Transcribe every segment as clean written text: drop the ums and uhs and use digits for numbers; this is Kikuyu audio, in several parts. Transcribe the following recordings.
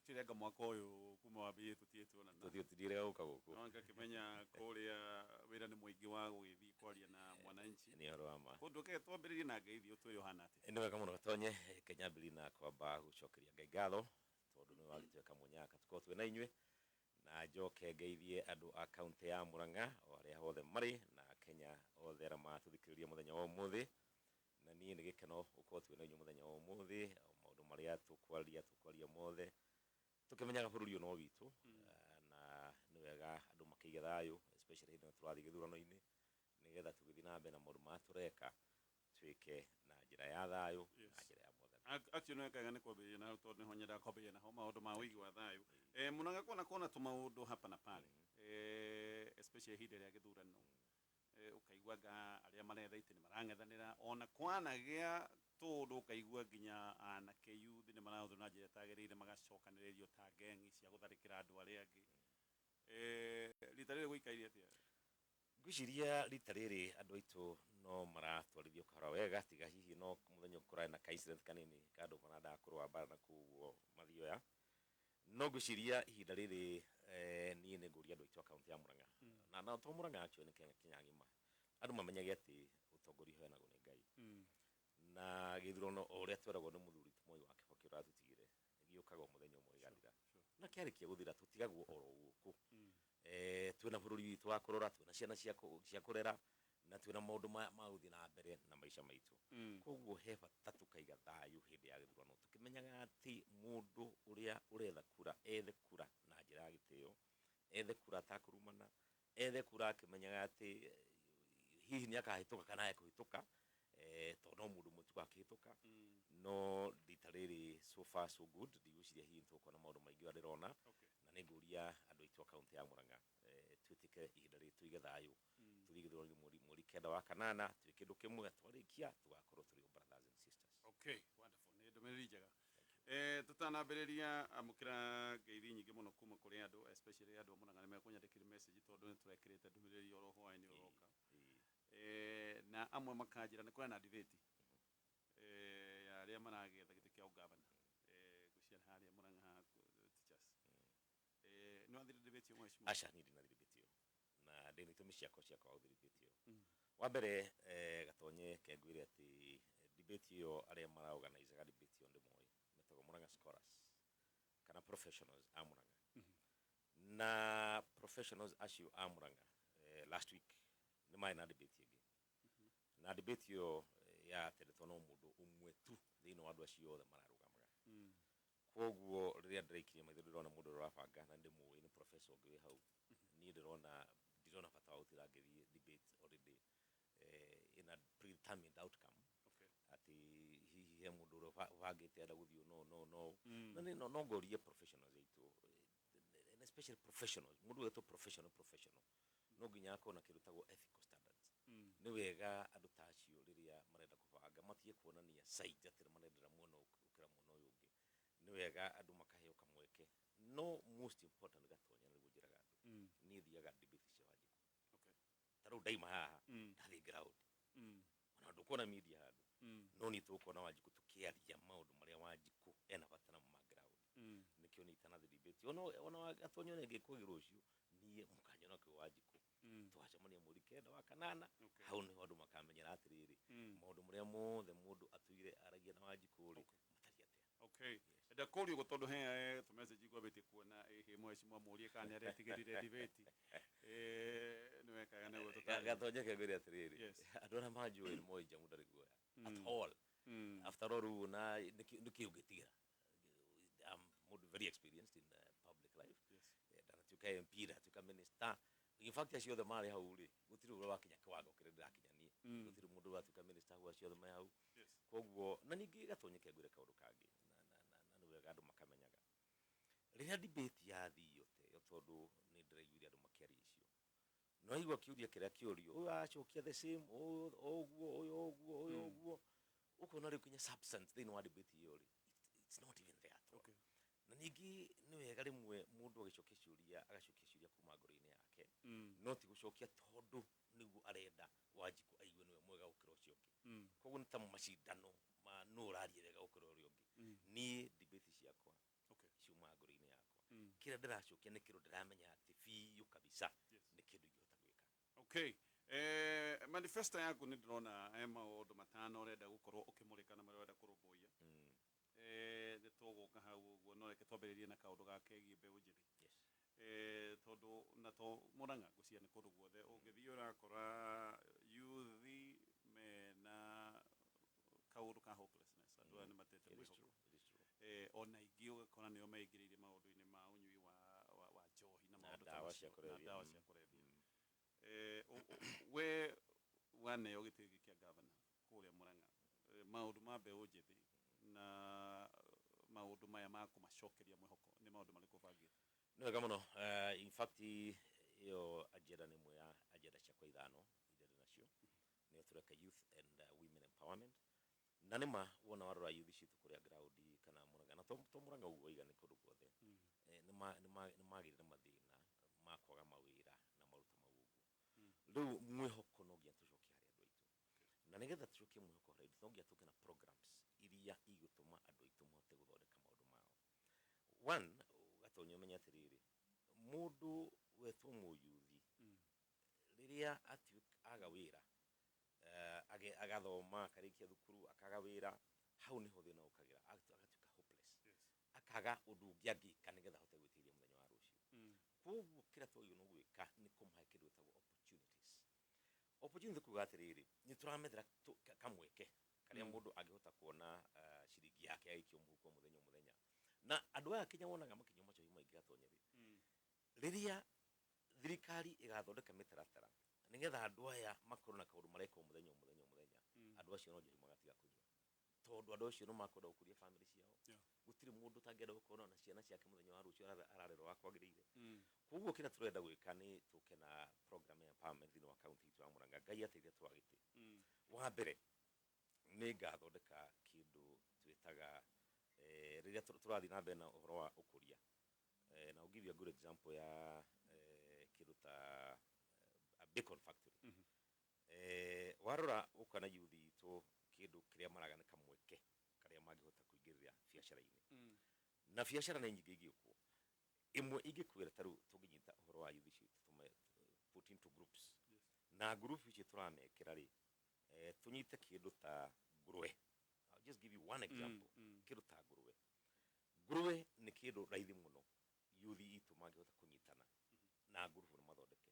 Actually anga mwaka ũyũ kuma wambĩrĩrie tũtirĩ tuonana. Tũthiĩ tũthiĩrĩga gũka gũkũ. No ngakĩmenya kũrĩa wĩra nĩ mũingĩ wa gũgĩthiĩ kwaria na mwananchi. Nĩ ũhoro wa ma. Kũndũ reke twambĩrĩrie na ngeithi ũtwĩre ũhana atĩa. Nĩ wega mũno Gatonye, reke nyambĩrĩrie na kwamba gũcokeria Ngai ngatho tondũ nĩwe wagĩtũhe kamwanya gaka tũkorwo twĩ na inyuĩ, na njoke ngeithie andũ a kauntĩ ya Murang'a o arĩa othe marĩ na Kenya othe arĩa maratũthikĩrĩria mũthenya wa ũmũthĩ. Na niĩ nĩ gĩkeno gũkorwo twĩ na inyuĩ mũthenya wa ũmũthĩ, maũndũ marĩa tũkwaria tũkwaria mothe tũkĩmenyaga bũrũri ũyũ no witũ, na nĩ wega andũ makĩige thayũ especially hĩndĩ ĩno tũrathiĩ gĩthurano-inĩ, nĩgetha tũgĩthiĩ na mbere na maũndũ marĩa tũreka twĩke na njĩra ya thayũ na njĩra ya Mwathani. Actually nĩ wega nĩ kwambĩrĩria na hau tondũ nĩho nyendaga kwambĩrĩria naho maũndũ ma ũigi wa thayũ. Mũnanga kona kona tũmaũndũ hapa na pale, especially ihinda rĩa gĩthurano. Ũkaigua anga arĩa maretha itĩ nĩ marang'ethanĩra, ona kwanagĩa tũũndũ ũkaigua nginya anake youth nĩ marahũthĩrwo na njĩra ĩtagĩrĩire magacokanĩrĩrio ta ngengi cia gũtharĩkĩra andũ arĩa angĩ. Rita rĩrĩ gũikaire atĩa? Ngwĩciria rita rĩrĩ andũ aitũ no maratwarithio kahora wega, tiga hihi no mũthenya kũrarĩ na ka incident kanini ka andũ marendaga kũrũa mbara na kũu ũguo mathioya. No ngwĩciria ihinda rĩrĩ niĩ nĩ ngũria andũ aitũ a kaũntĩ ya Murang'a, na to Murang'a actually nĩ Kenya, Kenya ng'ima, andũ mamenyage atĩ ũtongoria ũheanagwo nĩ Ngai. Na gĩthurano o ũrĩa tweragwo nĩ mũthuri ti Mwai wa Kibaki ũrĩa watũtigire, gĩũkaga o mũthenya ũmwe gĩgathira. Na kĩarĩkia gũthira tũtigagwo oro gũkũ. Twĩna bũrũri witũ wa kũrora, twĩna ciana cia kũrera, na twĩna maũndũ ma gũthiĩ na mbere na maica maitũ. Koguo he bata tũkaiga thayũ hĩndĩ ya gĩthurano, tũkĩmenyaga atĩ mũndũ ũrĩa ũretha kura ethe kura na njĩra ya gĩtĩo, ethe kura atakũrumana, ethe kura akĩmenyaga atĩ hihi nĩ akahĩtũka kana age kũhĩtũka, tondũ no mũndũ ũmwe tu akĩhĩtũka. No rita rĩrĩ so far so good, ndigwĩciria hihi nĩ tũgũkorwo na maũndũ maingĩ ũrĩa ndĩrona. Na nĩ ngũria andũ aitũ a kaũntĩ ya Murang'a twĩtĩkĩre ihinda rĩrĩ tũige thayũ, tũthiĩ gĩthurano-inĩ mweri 9 wa kanana twĩ kĩndũ kĩmwe, twarĩkia tũgakorwo tũrĩ o brothers and sisters. Okay, wonderful. Nĩ ndũmĩrĩri njega. Tũtanambĩrĩria amũkĩra ngeithi nyingĩ mũno kuma kũrĩ andũ, especially andũ a Murang'a nĩ mekũnyandĩkĩire message tondũ nĩ tũrekĩrĩte ndũmĩrĩri oro hwaĩ-inĩ ũroka. Na amwe makanjĩra nĩ kũrĩ na debate ya arĩa maragĩetha gĩtĩ kĩa ũgavana, ngwĩciria nĩ harĩa Murang'a teachers. Nĩ wathire debate ĩyo mheshimiwa? Aca, niĩ ndinathire debate ĩyo na ndĩ na itũmi ciakwa cia kwaga gũthiĩ debate ĩyo. Wa mbere, Gatonye ke ngwĩre atĩ debate ĩyo arĩa mara organize debate ĩyo ndĩmoĩ, metagwo Murang'a Scholars kana professionals a Murang'a. Na professionals acio a Murang'a, last week nĩ marĩ na debate ĩngĩ, na debate ĩyo yatendetwo no mũndũ ũmwe tu thĩinĩ wa andũ acio othe mararũgamaga. Koguo rĩrĩa ndĩraikirie maitho ndĩrona mũndũ ũrĩa ũrabanga na ndĩmũĩ nĩ professor ũngĩ wĩ hau, niĩ ndĩrona ndirona bata wa gũtinda ngĩthiĩ debate already ĩna predetermined outcome. Atĩ hihi he mũndũ ũrĩa ũbangĩte enda gũthiĩ no no no na nĩ no ngorie professionals aitũ, and especially professionals, mũndũ wetwo professional, professional no nginya akorwo na kĩndũ tagwo ethical standards. Nĩ wega andũ ta acio rĩrĩa marenda kũbanga matige kuonania side atĩ marendera mwena ũyũ gũkĩra mwena ũyũ ũngĩ. Nĩ wega andũ makaheo kamweke, no most important Gatonya, nĩguo njĩraga andũ, niĩ thiaga debate cia Wanjikũ. Ta rĩu ndaima haha ndathiĩ ground, ona ndũkuona media handũ, no niĩ tũgũkorwo na Wanjikũ tũkĩaria maũndũ marĩa Wanjikũ ena bata namo ma ground. Nĩkĩo niĩ itanathiĩ debate, ona Gatonya ona ĩngĩkwo rũciũ, niĩ mũkanyona kwĩ Wanjikũ. Tũgacemania mweri 9 wa kanana. Hau nĩho andũ makamenyera atĩrĩrĩ, maũndũ marĩa mothe mũndũ atũire aragia na Wanjikũ rĩ, matariĩ atĩa. Okay. Ndakũria ũguo tondũ he tũ message ngwambĩtie kuona ĩhĩ mheshimiwa mũrie kana nĩ aretigĩrire debate. Nĩ wekaga nĩguo tũtarĩrie. Gatonye ke ngwĩre atĩrĩrĩ, andũ arĩa manjũĩ nĩ moĩ Njamu ndarĩ guoya at all. After all rĩu na nĩkĩ ũngĩtigĩra? I'm mũndũ very experienced in public life. Ndanatuĩka MP, ndatuĩka minister. In fact acio othe marĩ hau rĩ, gũtirĩ ũrĩa wakinya kĩwango kĩrĩa ndĩrakinya niĩ. Gũtirĩ mũndũ ũratuĩka minister hau acio othe me hau. Koguo na ningĩ Gatonye ke ngwĩre kaũndũ kangĩ na nĩ wega andũ makamenyaga. Rĩrĩa debate yathio ta ĩyo, tondũ nĩ ndĩraiguire andũ makĩaria icio, nĩ waigua kĩũria kĩrĩa kĩũrio, ũyũ aracokia the same, ũyũ ũguo, ũyũ ũguo, ũyũ ũguo, ũkona rĩu kinya substance thĩinĩ wa debate ĩyo rĩ, it's not even there at all. Na ningĩ nĩ wega rĩmwe mũndũ agĩcokia ciũria agacokia ciũria kuma ngoro-inĩ yake, no ti gũcokia tondũ nĩguo arenda Wanjikũ aigue nĩwe mwega gũkĩra ũcio ũngĩ. Koguo nĩ ta macindano ma nũ ũraria wega gũkĩra ũrĩa ũngĩ. Niĩ debate ciakwa ciumaga ngoro-inĩ. Kĩrĩa ndĩracokia nĩ kĩndũ ndĩramenya atĩ biũ kabisa nĩ kĩndũ ingĩhota gwĩka. Okay, manifesto yaku nĩ ndĩrona maũndũ matano ũrenda gũkorwo ũkĩmũrĩka na marĩa ũrenda kũrũmbũiya. Nĩ tũgũka hau ũguo, no reke twambĩrĩrie na kaũndũ ga kegiĩ mbeũ njĩthĩ. Tondũ na to Mũrang'a, ngwĩciria nĩ kũndũ guothe ũngĩthiĩ ũrakora youth mena kaũndũ ka hopelessness, andũ aya nĩ matete It is mwĩhoko. true. It is true. Ona ingĩ ũgakora nĩo meingĩrĩire maũndũ-inĩ ma ũnyui wa njohi na Na maũndũ ta ndawa macio, cia na kũrebia. ndawa cia kũrebia. We waneo gĩtĩ gĩkĩ kĩa gavana kũrĩa Mũrang'a, maũndũ ma mbeũ njĩthĩ na maũndũ maya ma kũmacokeria mwĩhoko nĩ maũndũ marĩkũ ũbangĩte? Nĩ wega mũno. In fact, ĩyo agenda nĩ ĩmwe ya agenda ciakwa ithano iria ndĩ nacio, nĩyo tũreka youth and women empowerment. Na nĩma wona warora youth citũ kũrĩa ground kana Mũrang'a, na to Mũrang'a ũguo iga, nĩ kũndũ guothe, nĩ magĩrĩ na mathĩna ma kwaga mawĩra na maũndũ ta mau ũguo. Rĩu mwĩhoko no nginya tũcokie harĩ andũ aitũ, na nĩgetha tũcokie mwĩhoko harĩ andũ, no nginya tũke na programs iria igũtũma andũ aitũ mahote gũthondeka maũndũ mao. One, Gatonya, ũmenye atĩrĩrĩ, mũndũ wetwo mũyuthi rĩrĩa atuĩka aga wĩra, agathoma, akarĩkia thukuru, akaga wĩra, hau nĩho thĩna ũkagĩra, agatuĩka hopeless, akaga ũndũ ũngĩ angĩka nĩgetha ahote gwĩteithia mũthenya wa rũciũ. Koguo kĩrĩa twagĩrĩirwo nĩ gwĩka nĩ kũmahe kĩndũ gĩtagwo opportunities. Opportunity kuga atĩrĩrĩ, nĩ tũramethera kamweke karĩa mũndũ angĩhota kuona ciringi yake agĩikio mũhuko mũthenya o mũthenya. Na andũ aya kinya wonaga makĩnyua macohi maingĩ, Gatonyeri, rĩrĩa thirikari ĩgathondeka mĩtaratara nĩgetha andũ aya makorwo na kaũndũ mareka o mũthenya o mũthenya o mũthenya, andũ acio no njohi magatiga kũnyua, tondũ andũ acio no makwenda gũkũria family ciao. Gũtirĩ mũndũ ũtangĩenda gũkorwo na ciana ciake mũthenya wa rũciũ ararerwo wa kwagĩrĩire. Koguo kĩrĩa tũrenda gwĩka nĩ tũke na program ya empowerment thĩinĩ wa kaunti itũ ya Murang'a. Ngai ateithia twagĩte. Wa mbere, nĩ ngathondeka kĩndũ twĩtaga, rĩrĩa tũrathiĩ na mbere na ũhoro wa ũkũria, na I'll give you a good example ya kĩndũ ta a bacon factory. Warora ũkona youth itũ kĩndũ kĩrĩa maraga nĩ kamweke karĩa mangĩhota kũingĩrĩra biacara-inĩ. Na biacara nĩ nyingĩ ingĩũkwo. Ĩmwe ingĩkwĩra, ta rĩu tũngĩnyita ũhoro wa youth citũ, tũme put into groups, na group icio tũramekĩra rĩ, tũnyite kĩndũ ta ngũrwe. I'll just give you one example. Kĩndũ ta ngũrwe, ngũrwe nĩ kĩndũ raithi mũno youth itũ mangĩhota kũnyitana na ngurubu na mathondeke.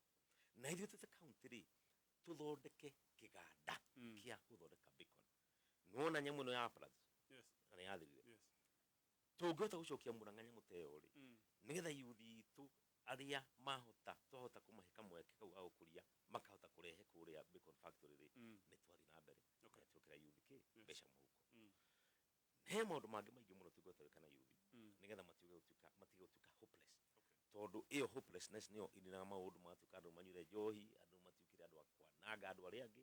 Na ithuĩ tũte county rĩ, tũthondeke kĩganda kĩa gũthondeka bacon. Nĩwona nyamũ ĩno ya Uplands na nĩ yathirire. Tũngĩhota gũcokia Mũrang'a nyamũ ta ĩyo rĩ, nĩgetha youth itũ arĩa mahota, twahota kũmahe kamweke kau ga gũkũria, makahota kũrehe kũrĩa bacon factory rĩ, nĩ twathiĩ na mbere na twĩkĩra youth kĩ mbeca mũhuko. He maũndũ mangĩ maingĩ mũno tũngĩhota gwĩka na youth nĩgetha matige gũtuĩka hopeless, tondũ ĩyo hopelessness nĩyo ininaga maũndũ, magatuĩka andũ manyuire njohi, andũ matuĩkire andũ a kwananga andũ arĩa angĩ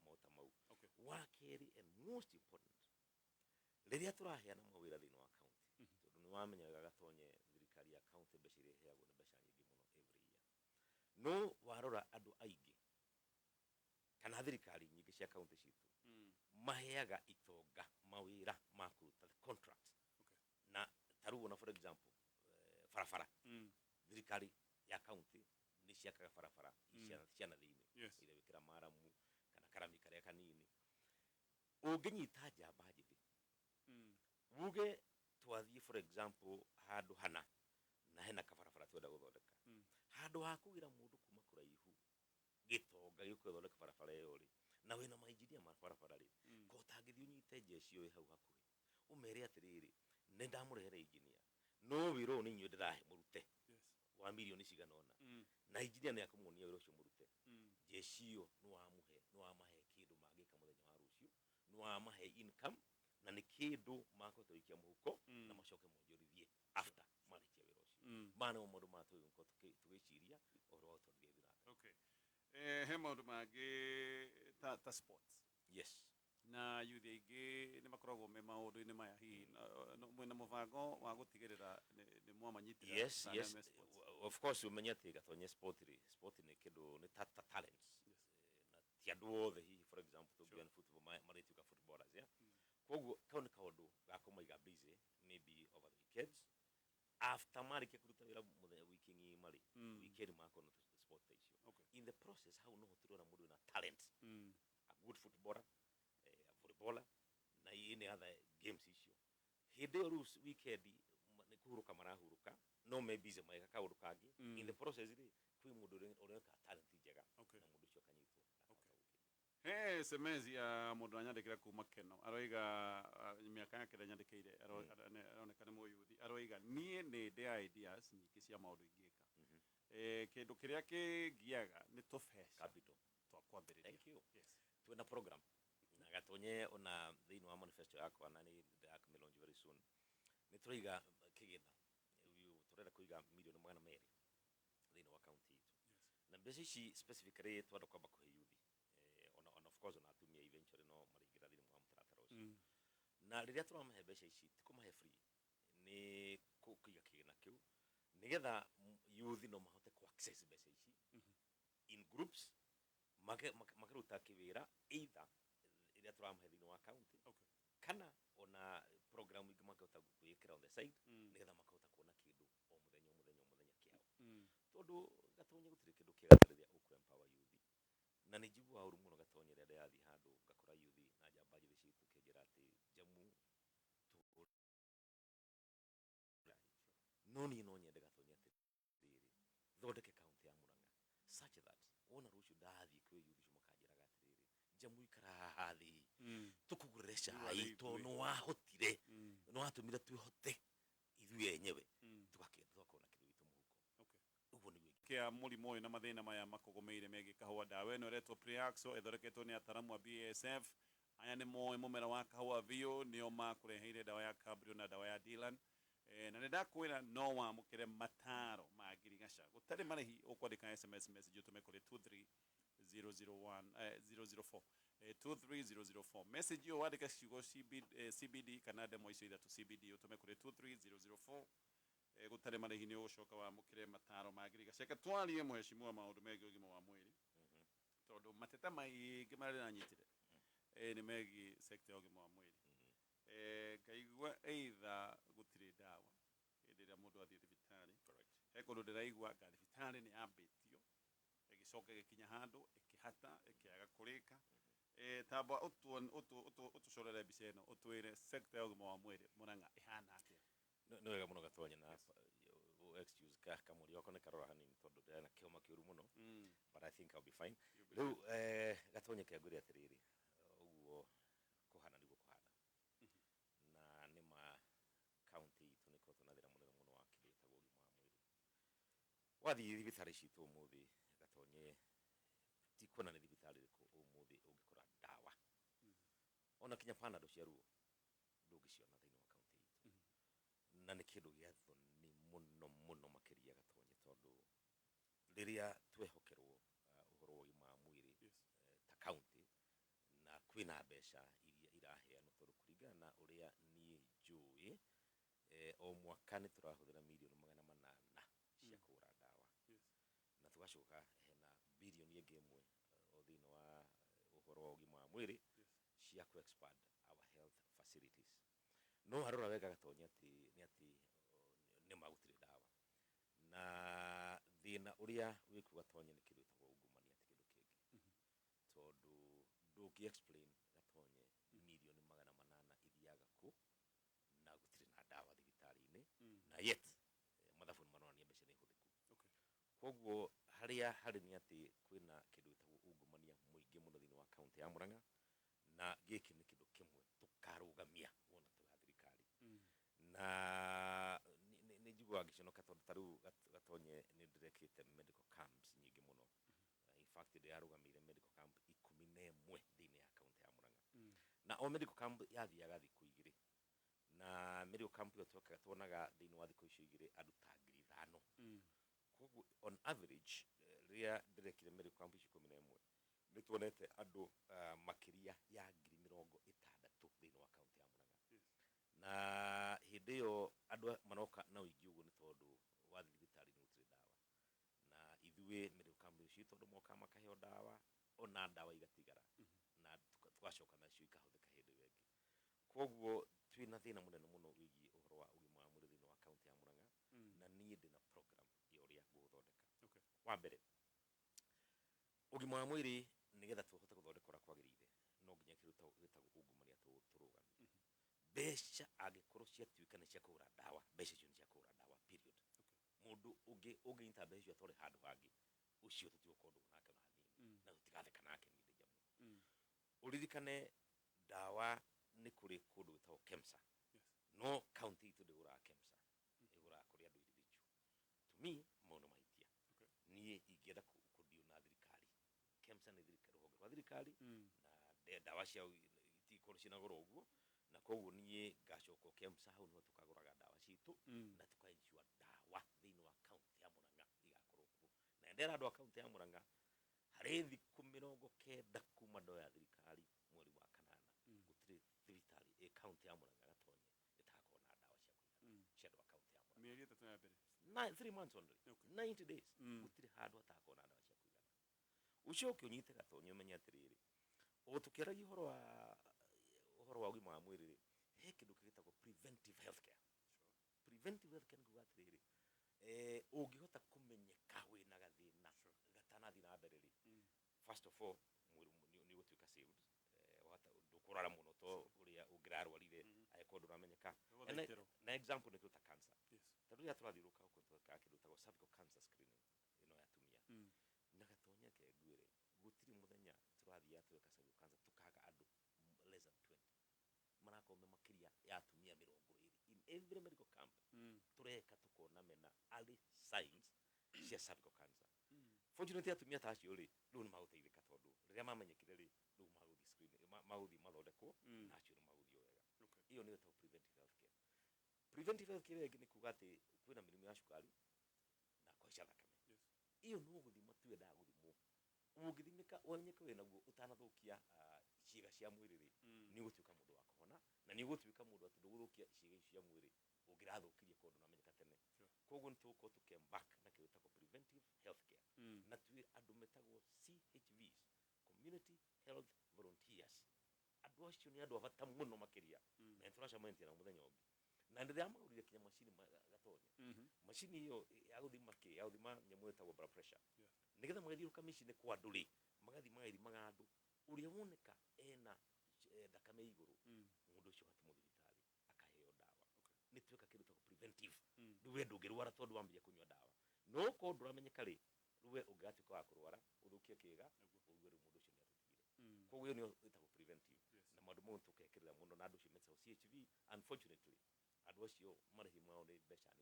na maũndũ ta mau. Wa kerĩ, and most important, rĩrĩa tũraheana mawĩra thĩinĩ wa county, tondũ nĩ wamenya wega, Gatonye, thirikari ya county mbeca iria ĩheagwo nĩ mbeca nyingĩ mũno every year, no warora andũ aingĩ kana thirikari nyingĩ cia county citũ maheaga itonga mawĩra ma kũruta contract. Na ta rĩu ona for example, barabara, thirikari ya county nĩ ciakaga barabara cia na thĩinĩ, either wĩkĩra maramu kana karami karĩa kanini. Ũngĩnyita njamba njĩthĩ, uge twathiĩ for example handũ hana na hena kabarabara twenda gũthondeka, handũ ha kũgĩra mũndũ kuma kũraihu gĩtonga gĩũke gũthondeka barabara ĩyo rĩ, na wĩna mainjinia ma barabara rĩ, ko ũtangĩthiĩ ũnyite njeci ĩyo ĩ hau hakuhĩ, ũmere atĩrĩrĩ, nĩ ndamũrehere injinia, no wĩra ũyũ nĩ inyuĩ ndĩrahe mũrute wa mirioni cigana ũna, na injinia nĩ akũmuonia wĩra ũcio mũrute. Njeci ĩyo nĩ wamũhe, nĩ wamahe kĩndũ mangĩka mũthenya wa rũciũ, nĩ wamahe income na nĩ kĩndũ makũhota gũikia mũhuko na macoke monjorithie after marĩkia wĩra ũcio. Maya nĩmo maũndũ maya tũgĩkorwo tũgĩciria ũhoro wa gũtwarithia ithuĩ na mbere. Okay. He maũndũ mangĩ ta sports. Na youth aingĩ nĩ makoragwo me maũndũ-inĩ maya, hihi mwĩna mũbango wa gũtigĩrĩra nĩ mwamanyitĩra kana me sports? Of course, ũmenye atĩ, Gatonye, sport rĩ, sport nĩ kĩndũ nĩ ta talents. Na ti andũ othe hihi, for example, tũngiuga nĩ football, marĩtuĩka footballers, yeah? Koguo kau nĩ kaũndũ ga kũmaiga busy maybe over the weekends. After marĩkia kũruta wĩra mũthenya wiki ng'ima rĩ, weekend makorwo na sport ta icio. In the process hau noho tũrona mũndũ wĩna talent, a good footballer, a volleyballer na any other games icio. Hĩndĩ ĩyo rĩu weekend nĩ kũhurũka marahurũka, no me busy magĩka kaũndũ kangĩ. In the process rĩ, kwĩ mũndũ ũrĩa talent njega, na mũndũ ũcio akanyitwo na akahota gũkĩria. He SMS ya mũndũ anyandĩkĩra kuma Keno, aroiga mĩaka yake ĩrĩa nyandĩkĩire, aroneka nĩ mũyuthi, aroiga niĩ nĩ ndĩ ideas nyingĩ cia maũndũ ingĩka, kĩndũ kĩrĩa kĩngiaga nĩ tũbeca capital twa kwambĩrĩria. Thank you. Yes. Twĩna program na Gatonye ona thĩinĩ wa manifesto yakwa, na nĩ ndĩrakĩmĩlaunch very soon. Nĩ tũraiga kĩgĩna, tũrenda kũiga mirioni 200 thĩinĩ wa kaunti itũ, na mbeca ici specifically twenda kwamba kũhe yuthi, ona of course ona atumia eventually no marĩingĩra thĩinĩ wa mũtaratara ũcio. Na rĩrĩa tũramahe mbeca ici, ti kũmahe free, nĩ kũiga kĩgĩna kĩu nĩgetha youth no mahote ku access mbeca ici in groups, makaruta kĩwĩra either ĩrĩa tũramahe thĩinĩ wa county, kana ona program ingĩ makahota kwĩĩkĩra on the side, nĩgetha makahota kuona kĩndũ o mũthenya o mũthenya o mũthenya kĩao, tondũ Gatonye gũtirĩ kĩndũ kĩega ta rĩrĩa ũkũ empower youth. Na nĩ njiguaga ũru mũno Gatonye rĩrĩa ndĩrathiĩ handũ ngakora youth na njamba njĩthĩ citũ kĩnjĩra atĩ njamu tũhũre, no niĩ no nyende Gatonye atĩrĩrĩ, thondeke kaunti ya Murang'a such that wona rũciũ ndathiĩ kwĩ youth icio makanjĩraga atĩrĩrĩ, njamu ikara haha thĩ, tũkũgũrĩre cai, Ithuĩ. Tondũ nĩ wahotire, nĩ watũmire twĩhote ithuĩ enyewe, tũgakorwo na kĩndũ gitũ mũhuko. Ũguo nĩguo. Kia mũrimũ ũyũ na mathĩna maya makũgũmĩire megiĩ kahũa, ndawa ĩno ĩretwo Priaxor, ĩthondeketwo nĩ ataramu a BASF. Aya nĩ moĩ mũmera wa kahũa biũ, nĩo makũreheire ndawa ya Cabrio na ndawa ya Dylan. Na nĩ ndakwĩra no wamũkĩre mataro ma ngirigaca gũtarĩ marĩhi. Ũkwandĩka SMS message ũtũme kũrĩ 23001 004, 23004. Message ĩyo wandĩka ciugo CB, CBD kana ndemo icio ithatũ CBD, ũtũme kũrĩ 23004, gũtarĩ marĩhi. Nĩ ũgũcoka wamũkĩre mataro ma ngirigaca. Reke twarie, mũhecimiwa, maũndũ megiĩ ũgima wa mwĩrĩ, tondũ mateta maingĩ marĩa ndĩranyitire nĩ megiĩ sector ya ũgima wa mwĩrĩ. Ngaigua either gũtirĩ ndawa hĩndĩ ĩrĩa mũndũ athiĩ thibitarĩ. He kũndũ ndĩraigua nga thibitarĩ nĩ yambĩtio, ĩgĩcoka ĩgĩkinya handũ ĩkĩhata, ĩkĩaga kũrĩka. Tamba ũtũcorere mbica ĩno, ũtwĩre sector ya ũgima wa mwĩrĩ Murang'a ĩhana atĩa? Nĩ wega mũno Gatonya, na excuse ka kamũri wako nĩ karora hanini tondũ ndĩrĩ na kĩhoma kĩũru mũno, but I think I'll be fine. You'll be. Rĩu Gatonye, kĩangwĩre atĩrĩrĩ, ũguo kũhana nĩguo kũhana, na nĩ ma county itũ nĩ ĩkoretwo na thĩna mũnene mũno wa kĩndũ gĩtagwo ũgima wa mwĩrĩ. Wathiĩ thibitarĩ citũ ũmũthĩ Gatonye, ti kuona nĩ thibitarĩ ĩrĩkũ ũmũthĩ ũngĩkora ndawa, ona kinya Panado cia ruo ndũngĩciona thĩinĩ wa kaunti itũ. Na nĩ kĩndũ gĩa thoni mũno mũno makĩria Gatonye, tondũ rĩrĩa twehokerwo ũhoro wa ũgima wa mwĩrĩ ta county, na kwĩna mbeca iria iraheanwo, tondũ kũringana na ũrĩa niĩ njũĩ, o mwaka nĩ tũrahũthĩra mirioni 800 cia kũgũra ndawa, na tũgacoka hena birioni ĩngĩ ĩmwe o thĩinĩ wa ũhoro wa ũgima wa mwĩrĩ cia ku expand our health facilities. No warora wega Gatonye, atĩ nĩ atĩ nĩ ma gũtirĩ ndawa, na thĩna ũrĩa wĩkuo Gatonye nĩ kĩndũ gĩtagwo ungumania, ti kĩndũ kĩngĩ, tondũ ndũngĩ explain Gatonye mirioni 800 ithiaga kũ na gũtirĩ na ndawa thibitarĩ-inĩ, na yet mathabu nĩ maronania mbeca nĩ hũthĩku. Koguo harĩa harĩ nĩ atĩ kwĩna kĩndũ gĩtagwo ungumania mũingĩ mũno thĩinĩ wa kaunti ya Murang'a, na gĩkĩ nĩ kĩndũ kĩmwe tũkarũgamia wona twĩ thirikari. Na nĩ njiguaga ngĩconoka, tondũ ta rĩu Gatonye nĩ ndĩrekĩte medical camps nyingĩ mũno. In fact ndĩrarũgamĩire medical camp 11 thĩinĩ ya kaunti ya Murang'a, na o medical camp yathiaga thikũ 2, na medical camp ĩyo twekaga tuonaga thĩinĩ wa thikũ icio igĩrĩ andũ ta 5,000. Koguo on average, rĩrĩa ndĩrekire medical camp icio 11, nĩ tuonete andũ makĩria ya 60,000 thĩinĩ wa kaunti ya Murang'a. Na hĩndĩ ĩyo andũ maroka na ũingĩ ũguo nĩ tondũ wathiĩ thibitarĩ nĩ gũtirĩ ndawa, na ithuĩ medical camp icio, tondũ mokaga makaheo ndawa, ona ndawa igatigara, na tũgacoka nacio ikahũthĩka hĩndĩ ĩyo ĩngĩ. Koguo twĩna thĩna mũnene mũno wĩgiĩ ũhoro wa ũgima wa mwĩrĩ thĩinĩ wa kaunti ya Murang'a. Wa mbere, ũgima wa mwĩrĩ nĩgetha tũhote gũthondeka ũrĩa kwagĩrĩire, no nginya kĩndũ gĩtagwo ungumania tũrũgamie. Mbeca angĩkorwo ciatuĩka nĩ cia kũgũra ndawa, mbeca icio nĩ cia kũgũra ndawa, period. Mũndũ ũngĩ ũngĩnyita mbeca icio atware handũ hangĩ, ũcio tũtigũkorwo ndũgũ nake ona hanini, na tũtigatheka nake niĩ ndĩ Njamu. Ũririkane ndawa nĩ kũrĩ kũndũ gwĩtagwo KEMSA. No county itũ ndĩgũraga KEMSA, ĩgũraga kũrĩ andũ individual. To me, mau nĩ mahĩtia. Niĩ ingĩenda kũ-deal na thirikari, KEMSA nĩ rũhonge rwa thirikari, na ndawa ciao itikorwo ciĩna goro ũguo, na koguo niĩ ngacoka o KEMSA, hau nĩho tũkagũraga ndawa citũ, na tũka ensure ndawa thĩinĩ wa county ya Murang'a igakorwo kuo. Na ndera andũ a county ya Murang'a, harĩ thikũ 90 kuma ndoya thirikari mweri wa kanana, gũtirĩ thibitarĩ ĩ county ya Murang'a Gatonye ĩtagakorwo na ndawa cia kũigana cia andũ a county ya Murang'a. Mĩeri 3 ya mbere. 3 months only. 90 days. Gũtirĩ handũ hatakorwo na ndawa cia kũigana. Ũcoke ũnyite Gatonye ũmenye atĩrĩrĩ, o tũkĩaragia ũhoro wa ũgima wa mwĩrĩ rĩ, he kĩndũ gĩtagwo preventive health care. Preventive health care nĩ kuga atĩrĩrĩ, ũngĩhota kũmenyeka wĩna gathĩna gatanathiĩ na mbere rĩ, first of all mwĩrĩ nĩ ũgũtuĩka saved, wahota ndũkũrwara mũno to ũrĩa ũngĩrarwarire angĩkorwo ndũramenyeka. Gũthaitĩrwo. Na example nĩ kĩndũ ta cancer. Tondũ rĩrĩa tũrathiũrũrũka gũkũ twekaga kĩndũ gĩtagwo cervical cancer screening ĩno ya atumia, na Gatonye ke ngwĩre, gũtirĩ mũthenya tũrathiaga tweka cervical cancer tũkaga andũ less than 20 marakorwo me makĩria ya atumia 20 in every medical camp tũreka, tũkona mena early signs cia cervical cancer. Fortunately, atumia ta acio rĩ, rĩu nĩ magũteithĩka, tondũ rĩrĩa mamenyekire rĩ, rĩu magũthiĩ screen, magũthiĩ mathondekwo, na acio nĩ magũthiĩ o wega. Ĩyo nĩyo ĩtagwo preventive health care. Preventive health care ĩyo ĩngĩ nĩ kuga atĩ kwĩna mĩrimũ ya cukari na kũhaica thakame. Ĩyo no gũthima tu yendaga gũthimwo. Ũngĩthimĩka ũmenyeke wĩ naguo ũtanathũkia ciĩga cia mwĩrĩ rĩ, nĩ ũgũtuĩka mũndũ wa kũhona, na nĩ ũgũtuĩka mũndũ atĩ ndũgũthũkia ciĩga icio cia mwĩrĩ ũngĩrathũkirie korwo ndũnamenyeka tene. Koguo nĩ tũgũkorwo tũkĩ-embark na kĩndũ gĩtagwo preventive health care, na twĩ andũ metagwo CHVs, community health volunteers. Andũ acio nĩ andũ a bata mũno makĩria, na nĩ tũracemanĩtie nao mũthenya ũngĩ, na ndĩramagũrire kinya macini Gatonye, macini ĩyo ya gũthima kĩ, ya gũthima nyamũ ĩtagwo blood pressure, nĩgetha magathiũrũrũka mĩciĩ-inĩ kwa andũ rĩ, magathiĩ magathimaga andũ, ũrĩa woneka ena thakame igũrũ, mũndũ ũcio agatũmwo thibitarĩ akaheo ndawa. Nĩ tweka kĩndũ tagwo preventive. Rĩu we ndũngĩrwara tondũ wambia kũnyua ndawa, no korwo ndũramenyeka rĩ, rĩu we ũngĩgatuĩka wa kũrwara ũthũkie kĩga, ũigue rĩu mũndũ ũcio nĩ atũtigire. Koguo ĩyo nĩyo ĩtagwo preventive. Na maũndũ mau tũkekĩrĩra mũno na andũ acio metagwo CHV. Unfortunately, andũ acio marĩhi mao nĩ mbeca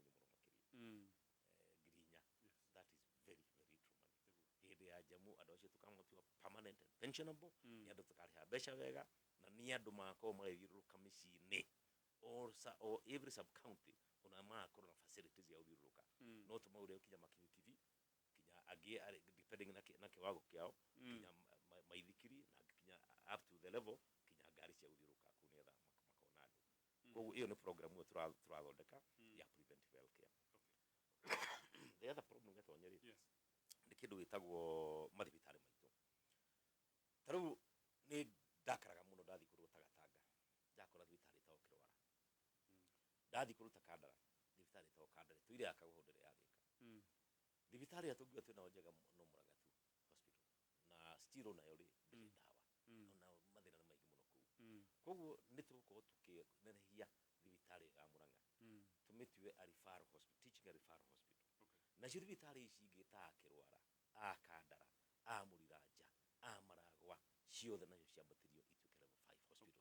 nini mũno makĩria, 4,000. That is very very little money. Hĩndĩ ya Njamu andũ acio tũkamatua permanent and pensionable. Nĩ andũ tũkarĩha mbeca wega, na nĩ andũ magakorwo magĩthiũrũrũka mĩciĩ-inĩ or every sub county, ona magakorwo na facilities ya gũthiũrũrũka. No tũmagũrĩre kinya makibikibi, kinya angĩ depending na kĩwango kĩao, kinya maithikiri, na angĩ kinya up to the level kinya ngari cia gũthiũrũrũka kũu nĩgetha makona andũ. Koguo ĩyo nĩ program ĩyo tũrathondeka ya preventive health care. The other problem, Gatonye, rĩ, nĩ kĩndũ gĩtagwo mathibitarĩ maitũ. Ta rĩu nĩ ndakaraga mũno ndathiĩ kũndũ ta Gatanga, ndakora thibitarĩ ĩtagwo Kĩrwara. Ndathiĩ kũndũ ta Kandara, thibitarĩ ĩtagwo Kandara tũire yakagwo hau ndĩrĩ yarĩka. Thibitarĩ ĩrĩa tũngiuga twĩnayo njega no Murang'a tu hospital, na still onayo rĩ, ndĩrĩ ndawa, ona mathĩna nĩ maingĩ mũno kũu. Koguo nĩ tũgũkorwo tũkĩnenehia thibitarĩ ya Murang'a, tũmĩtue a referral hospital, teaching and referral hospital. Nacio thibitarĩ ici ingĩ ta a Kĩrwara, a Kandara, a Mũriranja, a Maragwa, ciothe nacio ciambatĩrio ituĩke level 5 hospitals,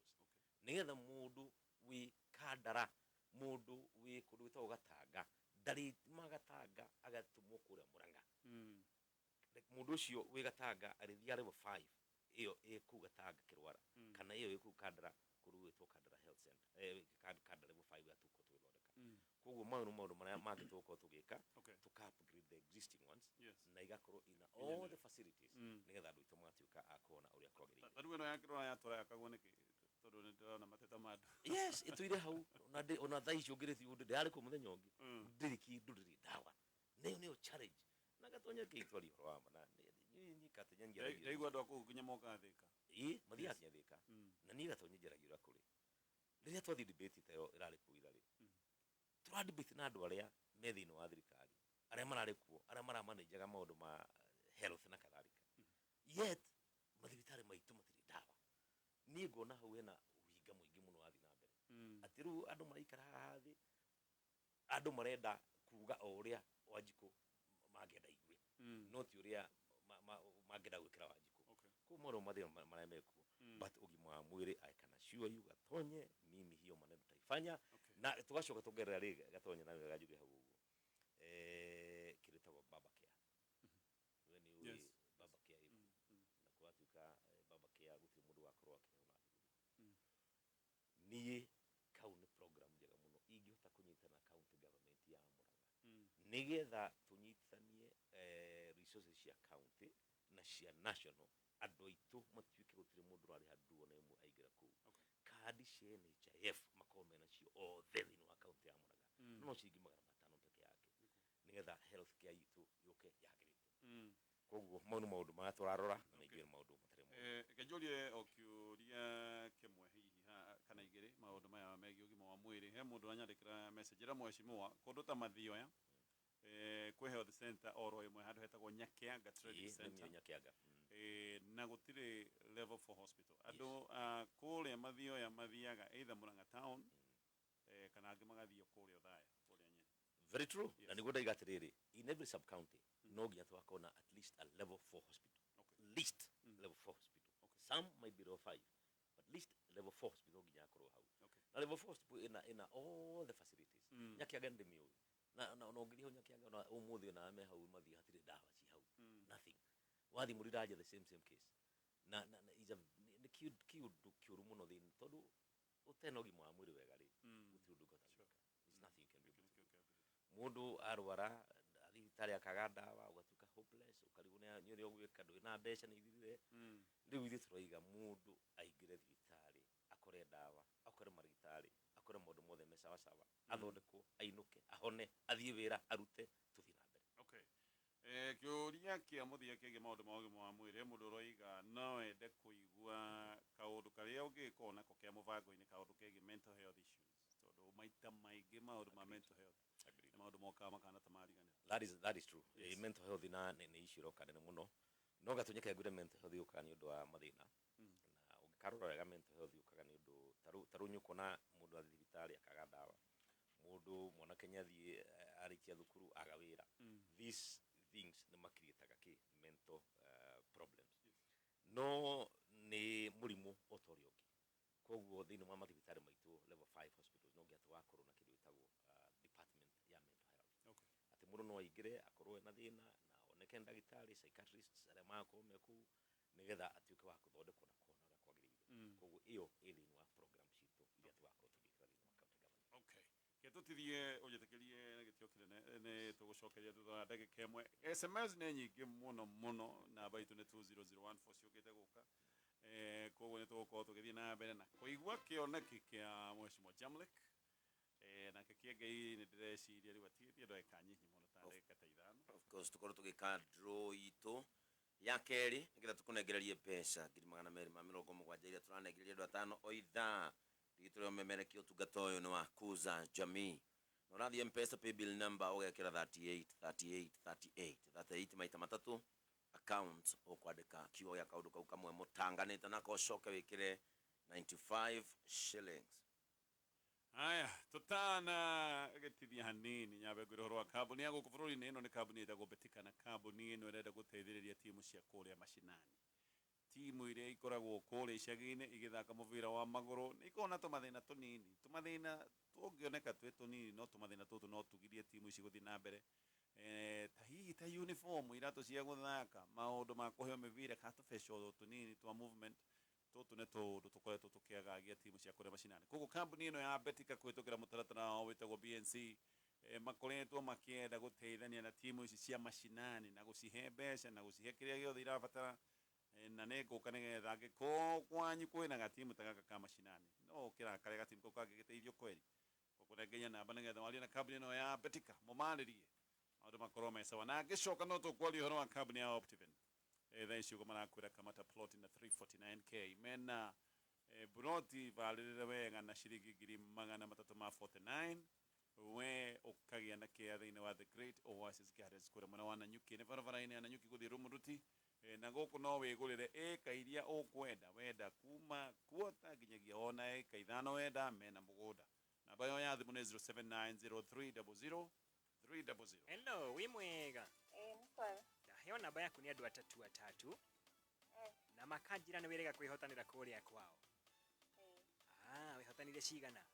nĩgetha mũndũ wĩ Kandara, mũndũ wĩ kũndũ gwĩtagwo Gatanga, ndarĩma Gatanga agatũmwo kũrĩa Murang'a. Mũndũ ũcio wĩ Gatanga arĩthiaga level 5 ĩyo ĩ kũu Gatanga Kĩrwara, kana ĩyo ĩ kũu Kandara, kũndũ gwĩtwo Kandara Health Center, Kandara level 5 ĩrĩa tũgũkorwo tũgĩthondeka. Koguo mau nĩ maũndũ marĩa mangĩ tũgũkorwo tũgĩka, tũka upgrade the existing ones, na igakorwo ina all the facilities, nĩgetha andũ aitũ magatuĩka a kuona ũrĩa kwagĩrĩire. Ta rĩu ĩno ya Kĩrwara yatũra yakagwo nĩkĩ, tondũ nĩ ndĩrona mateta ma andũ? Yes, ĩtũire hau ona ona thaa ici ũngĩrĩthiĩ ndĩrarĩ kũu mũthenya ũngĩ, ndĩrĩ kĩndũ, ndĩrĩ ndawa, na ĩyo nĩyo challenge. Na Gatonya kĩitwari ũhoro wa ma na nyikate njaragia. Ndaigua andũ a kũu nginya mokaga Thĩka. Ĩ, mathiaga nginya Thĩka. Na niĩ Gatonya njaragia ũrĩa kũrĩ. Rĩrĩa twathiĩ debate ta ĩyo ĩrarĩ kũu ira rĩ, tũra debate na andũ arĩa me thĩinĩ wa thirikari. Arĩa mararĩ kuo, arĩa maramanĩjaga maũndũ ma health na kadhalika, yet mathibitarĩ maitũ matirĩ ndawa. Niĩ ngona hau hena ũhinga mũingĩ mũno wathiĩ na mbere, atĩ rĩu andũ maraikara haha thĩ, andũ marenda kuga o ũrĩa Wanjikũ mangĩenda igue, no ti ũrĩa mangĩenda gwĩkĩra Wanjikũ. Koguo maũndũ mathĩna marĩa mekuo, but ũgima wa mwĩrĩ, I can assure you, Gatonye, mimi hiyo maneno tutaifanya. Na tugacoka tuongerera rĩ, Gatonye, na wega njuge hau ũguo, kĩndũ gĩtagwo Baba Care. We nĩ ũĩ Baba Care ĩkuo, na kũratuĩka Baba Care gũtirĩ mũndũ wakorwo akĩheo na thukuru. Niĩ kau nĩ program njega mũno ingĩhota kũnyita na county government ya Murang'a, nĩgetha tũnyitithanie resources cia county na cia national, andũ aitũ matuĩke gũtirĩ mũndũ ũrarĩha nduo na ĩmwe aingĩra kũu. Kandi cia NHIF makorwo mena cio othe thĩinĩ wa county ya Murang'a, no ciringi 500 peke yake, nĩgetha health care itũ yũke yagĩrĩte. Koguo mau nĩ maũndũ marĩa tũrarora na nĩ maũndũ matarĩ moru. Reke njũrie o kĩũria kĩmwe hihi ha, kana igĩrĩ, maũndũ maya megiĩ ũgima wa mwĩrĩ. He mũndũ wanyandĩkĩra message ĩra mheshimiwa kũndũ ta Mathioya, kwĩ health center oro ĩmwe handũ hetagwo Nyakianga Trading Center. Nĩ Nyakianga. Na gũtirĩ level 4 hospital. Andũ a kũrĩa Mathioya mathiaga either Murang'a town, kana angĩ magathiĩ kũrĩa Othaya, kũrĩa Nyeri. Very true. Na nĩguo ndaiga atĩrĩrĩ, in every sub county no nginya tũgakorwo na at least a level 4 hospital. Least level 4 hospital. Some might be level 5, but least level 4 hospital nginya akorwo hau. Na level 4 hospital ĩna all the facilities. Nyakianga nĩ ndĩmĩũĩ, na ũngĩthiĩ hau Nyakianga ona ũmũthĩ ona me hau mathiĩ hatirĩ ndawa ci hau, nothing. Wathiĩ Mũriraja, the same case. Na is a nĩ kĩũndũ kĩũru mũno thĩinĩ, tondũ ũtarĩ na ũgima wa mwĩrĩ wega rĩ, gũtirĩ ũndũ ũngĩhota gwĩka. There's nothing you can be able to do. Mũndũ arwara athiĩ thibitarĩ akaga ndawa, ũgatuĩka hopeless, ũkarigwo nĩ ũrĩa ũgwĩka, ndũrĩ na mbeca, nĩ ithirire. Rĩu ithuĩ tũroiga mũndũ aingĩre thibitarĩ akore ndawa, akore marigitari, akore maũndũ mothe me sawa sawa, athondekwo, ainũke, ahone, athiĩ wĩra arute, tũthiĩ na mbere. Okay. Kĩũria kĩa mũthia kĩgiĩ maũndũ ma ũgima wa mwĩrĩ, mũndũ ũroiga no ende kũigua kaũndũ karĩa ũngĩkorwo nako kĩa mũbango-inĩ, kaũndũ kegiĩ mental health issues, tondũ maita maingĩ maũndũ ma mental health nĩ maũndũ mokaga makana ta mariganĩra. That is true. Mental health na nĩ issue ĩroka nene mũno, no Gatunyeke ngwĩre, mental health yũkaga nĩ ũndũ wa mathĩna, na ũngĩkarora wega, mental health yũkaga nĩ ũndũ tarĩu nĩ ũkuona mũndũ athiĩ thibitarĩ akaga ndawa, mũndũ mwanake nĩ athiĩ, arĩkia thukuru aga wĩra. These things nĩ makiriĩtaga kĩ mental problems, no nĩ mũrimũ o ta ũrĩa ũngĩ. Koguo thĩinĩ wa mathibitarĩ maitũ, level 5 hospitals, no nginya tũgakorwo na kĩndũ gĩtagwo department ya mental health, atĩ mũndũ no aingĩre akorwo ena thĩna na oneke nĩ ndagĩtarĩ psychiatrists arĩa magakorwo me kũu, nĩgetha atuĩke wa gũthondekwo na kuona ũrĩa kwagĩrĩire. Koguo ĩyo ĩ thĩinĩ wa program citũ iria tũgakorwo tũgĩkĩra thĩinĩ wa county government. Okay. Ke tũtithie, ũnjĩtĩkĩrie na gĩtĩo kĩnene, nĩ tũgũcokeria thutha wa ndagĩka ĩmwe. SMS nĩ nyingĩ mũno mũno, namba itũ nĩ 20014 ciũkĩte gũka. Koguo nĩ tũgũkorwo tũgĩthiĩ na mbere na kũigua kĩoneki kĩa Mheshimiwa Jamlek. Nake Kĩengei nĩ ndĩreciria rĩu atigĩtie ndagĩka nyinyi mũno, ta ndagĩka ta 5. Of course, tukorwo tũgĩka draw itũ ya kerĩ nĩgetha tũkũnengererie mbeca 270,000 iria tũranengereria andũ atano o ithaa. Ndigitũrĩa ũmemerekia ũtungata ũyũ nĩ wa Kuza Jamii, na ũrathiĩ Mpesa paybill number ũgekĩra 38 38 38 38 maita matatũ, account ũkwandĩka kiugo gĩa kaũndũ kau kamwe mũtanganĩte nako, ũcoke wĩkĩre 95 shillings. Haya, tutana gĩtithia hanini, nyambe ngwĩre ũhoro wa kambuni ya gũkũ bũrũri-inĩ. Ĩno nĩ kambuni ĩtagwo Betika, na kambuni ĩno ĩrenda gũteithĩrĩria timu cia kũrĩa macinani, timu iria ikoragwo kũrĩa icagi-inĩ igĩthaka mũbira wa magũrũ. Nĩ ikoragwo na tũmathĩna tũnini, tũmathĩna tũngĩoneka twĩ tũnini, no tũmathĩna tũtũ no tugirie timu ici gũthiĩ na mbere, ta hihi ta uniform, iratũ cia gũthaka, maũndũ ma kũheo mĩbira, kana tũbeca o tũnini twa movement. Tũtũ nĩ tũũndũ tũkoretwo tũkĩagagia timu cia kũrĩa macinani. Koguo kambuni ĩno ya Betika kũhĩtũkĩra mũtaratara wao wĩtagwo BNC, makoretwo makĩenda gũteithania na timu ici cia macinani na gũcihe mbeca na gũcihe kĩrĩa gĩothe irabatara. Na nĩ ngũka nĩgetha angĩkorwo kwanyu kwĩna gatimu ta gaka ka macinani, no ũkĩrakare gatimu kau kangĩgĩteithio kweri, ũkũnengeria namba nĩgetha warie na kambuni ĩno ya Betika, mũmarĩrie maũndũ makorwo me sawa. Na ngĩcoka no tũkwaria ũhoro wa kambuni ya Optiven. Thaa ici ũguo marakwĩra kamata plot na 349K, mena broti barĩrĩre wega na ciringi 349,000, we ũkagĩa na Care thĩinĩ wa The Great Oasis Gardens kũrĩa mwena wa Nanyuki, nĩ barabara-inĩ ya Nanyuki gũthiĩ Rumuruti. Na gũkũ no wĩgũrĩre ĩka iria ũkwenda, wenda kuma kuota nginyagia ona ĩka 5 wenda, mena mũgũnda. Namba yao ya thimũ nĩ 0790300300. Hello, wĩ mwega? Ĩĩ nĩ kwega. Ndaheo namba yaku nĩ andũ atatũ atatu na makanjĩra nĩ wĩrĩga kwĩhotanĩra kũrĩa kwao. Ĩĩ. Ah, wĩhotanire cigana?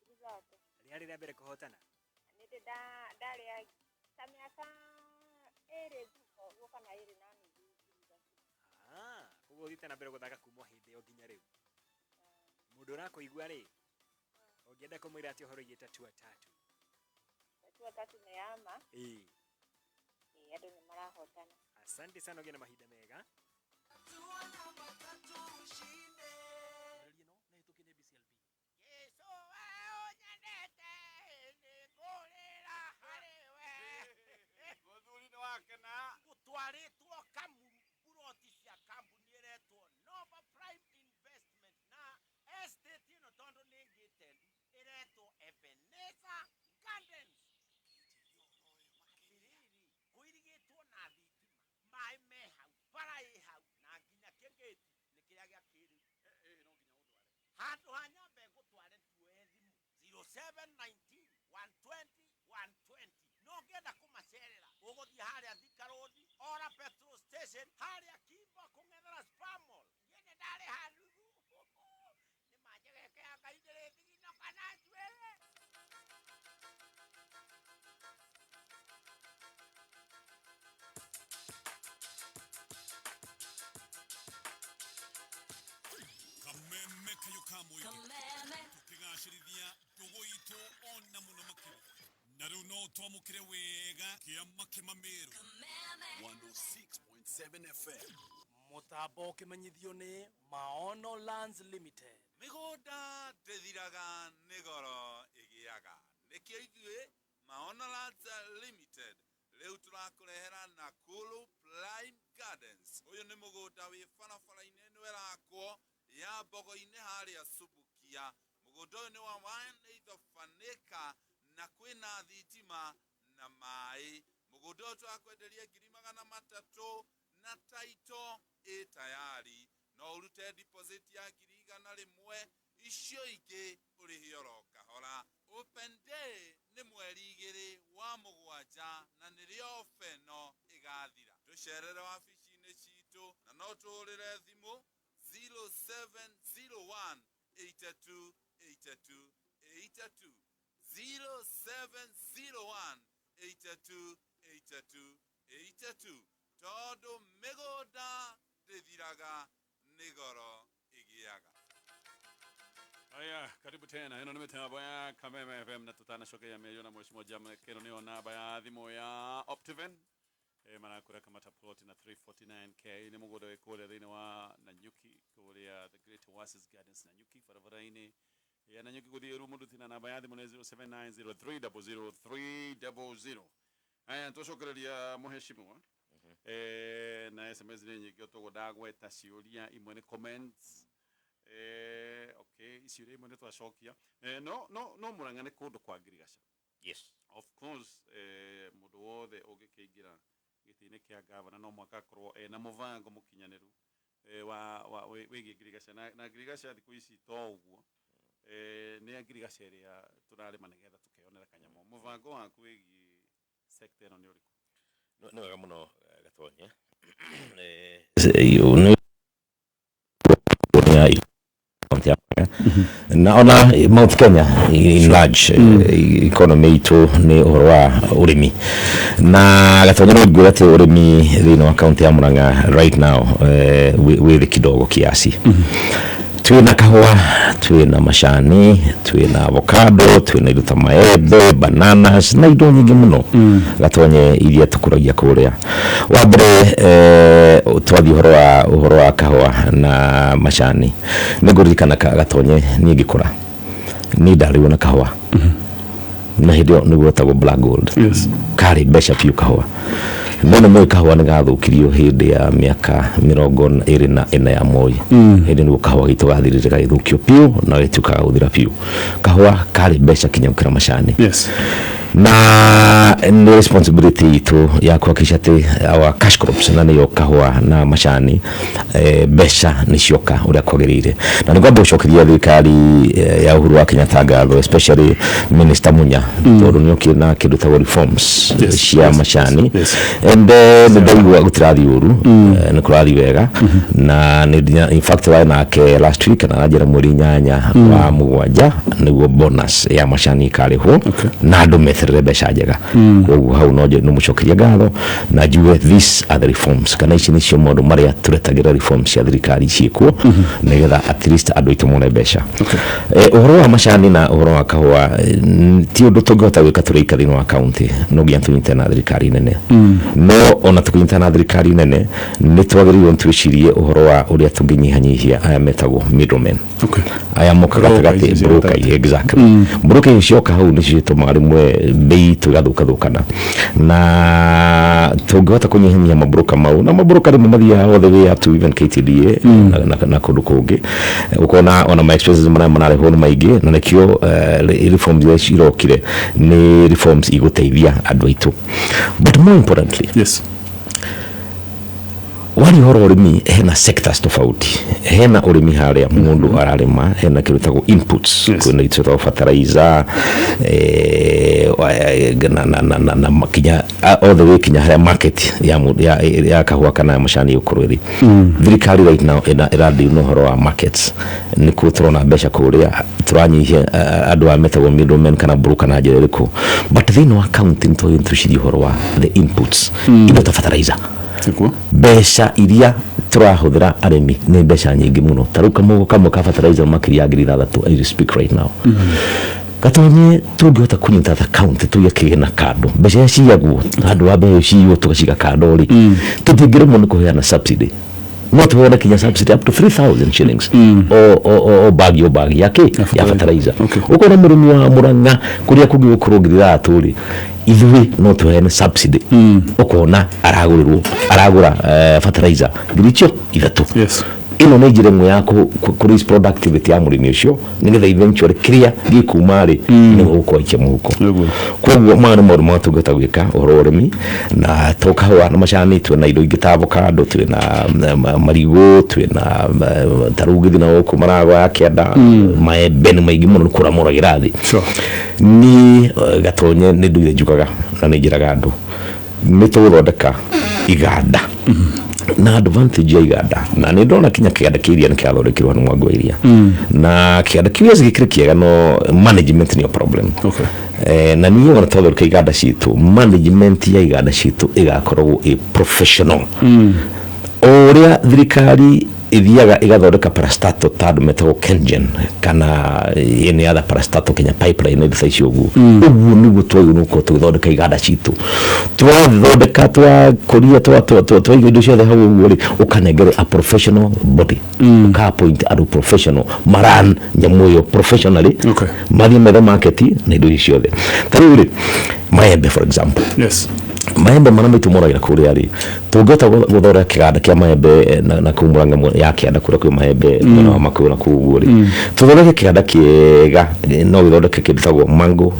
3,000. Rĩarĩ rĩa mbere kũhotana? Nĩ ndĩ ndarĩa ta mĩaka 2 thutha ũguo kana 2.5 3. Ah, koguo ũthiĩte na mbere gũthaka kuma hĩndĩ ĩyo nginya rĩu. Mũndũ ũrakũigua rĩ, ũngĩenda kũmwĩra atĩ ũhoro wĩgiĩ Tatua Tatu? Tatua Tatu nĩ ya ma. Ĩĩ. Ĩĩ, andũ nĩ marahotana. Asante sana, ũgĩe na mahinda mega. Jesu we ũnyendete nĩngũrĩra harĩ we. Mũthuri nĩ wakena. Gũtwarĩtwo Kamuru buroti cia kambuni ĩretwo Nova Prime Investment na estate ĩno tondũ nĩ ngĩte ĩretwo Ebenezer Gardens. Atĩrĩrĩ, kũirigĩtwo na thitima, maĩ me hau, bara ĩ hau, na nginya kĩngĩti nĩ kĩrĩa gĩa kĩrĩu. No nginya ũndware. Handũ ha nyambe ngũtware tuoe thimũ 0719 120 120. No ngĩenda kũmacerera ũgũthiĩ harĩa Thika Road, Ora petrol station, harĩa Kimbo kũng'ethera Spar Mall. Niĩ nĩ ndarĩha nuthu. Nĩ manjegeke ya Ngai ndĩrĩthigino kana njuĩrĩ. Kameme kayo ka mũingĩ tũkĩgacĩrithia ndũgũ itũ ona mũno makĩria, na rĩu no twamũkĩre wega kĩama kĩmamĩrũ 106.7 FM. Mũtambo ũkĩmenyithio nĩ Maono Lands Limited. Mĩgũnda ndĩthiraga nĩ goro ĩgĩaga, nĩkĩo ithuĩ Maono Lands Limited rĩu tũrakũrehera Nakuru Prime Gardens. Ũyũ nĩ mũgũnda wĩ barabara-inĩ ĩno ĩrakwo ya Mbogo-inĩ harĩa Subukia. Mũgũnda ũyũ nĩ wa 1/8 of an acre na kwĩna thitima na maĩ. Mũgũnda ũyũ tũrakwenderia 300,000 na taito ĩ tayari. No ũrute deposit ya 100,000, icio ingĩ ũrĩhe oro kahora. Open day nĩ mweri 2 wa 7 na nĩrĩo ofa ĩno ĩgathira. Tũcerere wabici-inĩ citũ na no tũhũrĩre thimũ 0701 82 82 82, 0701 82 82 82, tondũ mĩgũnda ndĩthiraga nĩ goro ĩgĩaga. Haya, karibu tena. Ĩno nĩ mĩtambo ya Kameme FM na tutanacokeria mĩario na Mheshimiwa Jam Kero nĩyo namba ya thimũ ya Optiven. Marakũra kamata plot na 349K nĩ mũgũnda wĩ kũrĩa thĩinĩ wa Nanyuki, kũrĩa The Great Oasis Gardens Nanyuki, barabara-inĩ ya Nanyuki gũthiĩ Rumuruti, na namba ya thimũ nĩ 0790300300. Haya, tũcokereria mũheshimiwa. Na SMS nĩ nyingĩ tũguo ndagweta ciũria imwe nĩ comments. Okay, ciũria imwe nĩ twacokia. No no no Murang'a nĩ kũndũ kwa ngirigaca. Yes. Of course, mũndũ wothe ũngĩkĩingĩra gĩtĩ-inĩ kĩa gavana no mũhaka akorwo ena mũbango mũkinyanĩru wa wa wĩgiĩ ngirigaca, na ngirigaca thikũ ici to ũguo, nĩ ngirigaca ĩrĩa tũrarĩma nĩgetha tũkeyonera kanyamũ. Mũbango waku wĩgiĩ sector ĩno nĩ ũrĩkũ? Nĩ wega mũno, Gatonye. Nĩ kaunti ya na ona Mount Kenya in large, economy itũ nĩ ũhoro wa ũrĩmi, na Gatonye no ngwĩra atĩ ũrĩmi thĩinĩ wa kaunti ya Murang'a right now wĩ thĩ kidogo kiasi. Twĩna kahũa, twĩna macani, twĩna avocado, twĩna indo ta maembe, bananas na indo nyingĩ mũno, Gatonye, iria tũkũragia kũrĩa. Wa mbere, twathiĩ ũhoro wa kahũa na macani, nĩ ngũririkana Gatonye, niĩ ngĩkũra niĩ ndarĩirwo na kahũa, na hĩndĩ ĩyo nĩguo wetagwo black gold. Karĩ mbeca biũ kahũa, no nĩ mũĩ kahũa nĩ gathũkirio hĩndĩ ya mĩaka 24 ya Moi. Hĩndĩ nĩguo kahũa gitũ gathirire, gagĩthũkio biũ na gagĩtuĩka ga gũthira biũ. Kahũa karĩ mbeca kinya gũkĩra macani. Na nĩ responsibility itũ ya kuhakikisha atĩ our cash crops, na nĩyo kahũa na macani, mbeca nĩ cioka ũrĩa kwagĩrĩire. Na nĩ ngwamba gũcokeria thirikari ya Uhuru wa Kenyatta ngatho, especially Minister Munya, tondũ nĩ okire na kĩndũ tagwo reforms cia macani. And nĩ ndaigua gũtirathiĩ ũru, nĩ kũrathiĩ wega. Na nĩ in fact warĩ nake last week na aranjĩra mweri 8 wa mũgwanja nĩguo bonus ya macani ikarĩhwo na andũ meterere mbeca njega. Koguo hau no nĩ mũcokeria ngatho na njuge these are the reforms, kana ici nĩcio maũndũ marĩa tũretagĩra reforms cia thirikari ciĩkwo nĩgetha at least andũ aitũ mone mbeca. Ũhoro wa macani na ũhoro wa kahũa, ti ũndũ tũngĩhota gwĩka tũrĩ ika thĩinĩ wa county, no nginya tũnyite na thirikari nene. No ona tũkĩnyita na thirikari nene, nĩ twagĩrĩirwo nĩ twĩcirie ũhoro wa ũrĩa tũngĩnyihanyihia aya metagwo middlemen, aya moka Broker gatagatĩ. Ici cia Broker. gatagatĩ. Exactly, broker icio cioka hau nĩcio itũmaga rĩmwe bei tũgathũkathũkana. Na tũngĩhota kũnyihanyihia mabroka mau, na mabroka rĩmwe mathiaga all the way up to even KTDA na kũndũ kũngĩ, ũkona ona ma expenses marĩa mararĩhwo nĩ maingĩ. Na nĩkĩo reforms iria cirokire nĩ reforms igũteithia andũ aitũ. But more importantly, wari ũhoro wa ũrĩmi, hena sectors tofauti. Hena ũrĩmi harĩa mũndũ ararĩma, hena kĩndũ gĩtagwo inputs. Kwĩna indo ciĩtagwo fertilizer, na kinya all the way kinya harĩa market ya kahũa kana ya macani ĩgũkorwo ĩrĩ. Thirikari right now ĩradeal na ũhoro wa markets, nĩkuo tũrona mbeca kũrĩa tũranyihia andũ aya metagwo middlemen kana broker na njĩra ĩrĩkũ. But thĩinĩ wa county nĩ twagĩrĩirwo twĩcirie ũhoro wa the inputs, indo ta fertilizer. Mbeca iria tũrahũthĩra arĩmi nĩ mbeca nyingĩ mũno. Ta rĩu kamũgo kamwe ka fertilizer makĩria ya 6,000 as we speak right now. Gatonye, tũngĩhota kũnyita ta county tũige kĩgĩna kando, mbeca iria ciyagwo handũ wa mbeca ciywo tũgaciga kando rĩ, tũtingĩremwo nĩ kũheana subsidy. No tũheane kinya subsidy up to 3000 shillings o bagi ya kĩ, ya fertilizer. Ũkona mũrĩmi wa Mũrang'a kũrĩa kũngĩ gũkorwo 6,000 rĩ, ithuĩ no tũheane subsidy, ũkona aragũrĩrwo, aragũra fertilizer icio 3,000. Ĩno nĩ njĩra ĩmwe ya kũ raise productivity ya mũrĩmi ũcio, nĩgetha eventually kĩrĩa gĩkuma rĩ, nĩwe gũkorwo aikia mũhuko. Koguo maya nĩ maũndũ marĩa tũngĩhota gwĩka ũhoro wa ũrĩmi. Na to kahũa na macani, twĩna indo ingĩ ta avocado, twĩna marigũ, twĩna ta rĩu ũngĩthiĩ na gũkũ Maragwa ya kĩanda, maembe nĩ maingĩ mũno, nĩ kũra moragĩra thĩ. Ni Gatonye, nĩ nduire njugaga na nĩ njĩraga andũ nĩ tũgũthondeka iganda. Na advantage ya iganda, na nĩ ndona kinya kĩganda kĩa iria nĩ kĩrathondekirwo hano Mwangi wa Iria, na kĩganda kĩu, yes, gĩkĩrĩ kĩega, no management nĩyo problem. Na niĩ ona twathondeka iganda citũ, management ya iganda citũ ĩgakoragwo ĩ professional. O ũrĩa thirikari ithiaga ĩgathondeka parastatal ta andũ metagwo Kengen kana any other parastatal, Kenya Pipeline, indo ta icio ũguo, ũguo nĩguo twagĩrĩirwo gũkorwo tũgĩthondeka iganda citũ. Twathondeka, twakũria, twaiga indo ciothe hau ũguo rĩ, ũkanengere a professional body, ũka appoint andũ professional maran nyamũ ĩyo professionally, mathiĩ methe market na indo ici ciothe. Ta rĩu rĩ, maembe for example, maembe marĩa maitũ moragĩra kũrĩa rĩ, tũngĩhota gũthondeka kĩganda kĩa maembe na kũu Mũrang'a ya kĩanda kũrĩa kwĩ maembe, mwena wa Makũyũ na kũu ũguo rĩ, tũthondeke kĩganda kĩega, no gĩthondeke kĩndũ gĩtagwo mango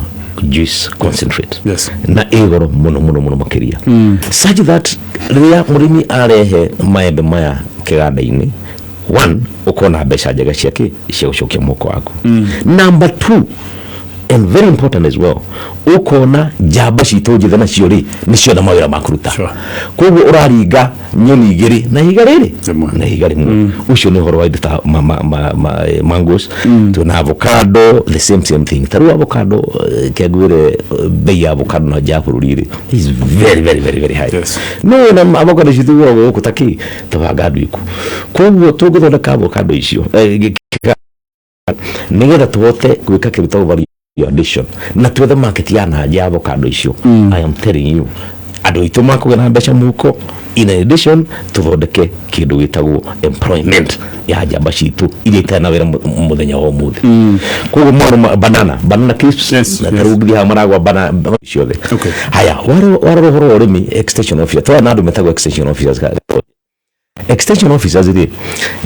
juice concentrate, na ĩ goro mũno mũno mũno makĩria, such that rĩrĩa mũrĩmi arehe maembe maya kĩganda-inĩ, one, ũkona mbeca njega ciake cia gũcokia mũhuko waku. Number two, and very important as well, ũkona njamba citũ njĩthĩ nacio rĩ, nĩ ciona mawĩra ma kũruta. Koguo ũraringa nyoni igĩrĩ na ihiga rĩrĩ, na ihiga rĩmwe. Ũcio nĩ ũhoro wa indo ta mangoes. Twĩna avocado, the same same thing. Ta rĩu avocado, kĩngwĩre, bei ya avocado na nja ya bũrũri rĩ, is very very very very high. No wĩna avocado citũ igũragwo gũkũ ta kĩ, ta wanga nduĩku. Koguo tũngĩthondeka avocado icio nĩgetha tũhote gwĩka kĩndũ ta value addition na twethe market ya na nja ya avocado icio, I am telling you, andũ aitũ makũgĩa na mbeca mũhuko. In addition, tũthondeke kĩndũ gĩtagwo employment ya njamba citũ iria itarĩ na wĩra mũthenya wa ũmũthĩ. Koguo mwana banana crisps, na tarĩu ũngĩthiĩ haha maragwa banana ciothe. Haya, warora ũhoro wa ũrĩmi, extension officer, twarĩ na andũ metagwo extension officers. Extension officers rĩ,